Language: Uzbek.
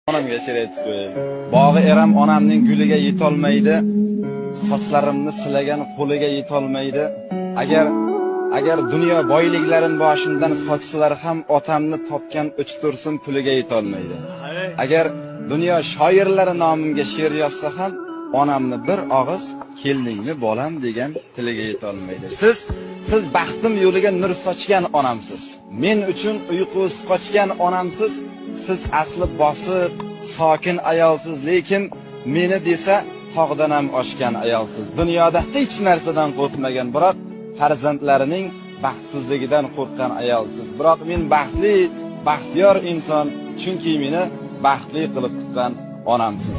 Onamga she'r aytib qo'yay. Bog'i Eram onamning guliga yetolmaydi. Sochlarimni silagan qo'liga yetolmaydi. Agar dunyo boyliklarin boshimdan sochsalar ham otamni topgan 3 tursin puliga yetolmaydi. Agar dunyo shoirlari nomimga she'r yozsa ham onamni bir og'iz "Keldingmi, bolam?" degan tiliga yetolmaydi. Siz baxtim yo'liga nur sochgan onamsiz. Men uchun uyqusi qochgan onamsiz. Siz asli bosiq, sokin ayolsiz, lekin meni desa tog'dan ham oshgan ayolsiz. Dunyoda hech narsadan qo'rqmagan, biroq farzandlarining baxtsizligidan qo'rqqan ayolsiz. Biroq men baxtli, baxtiyor inson, chunki meni baxtli qilib tuqqan onamsiz.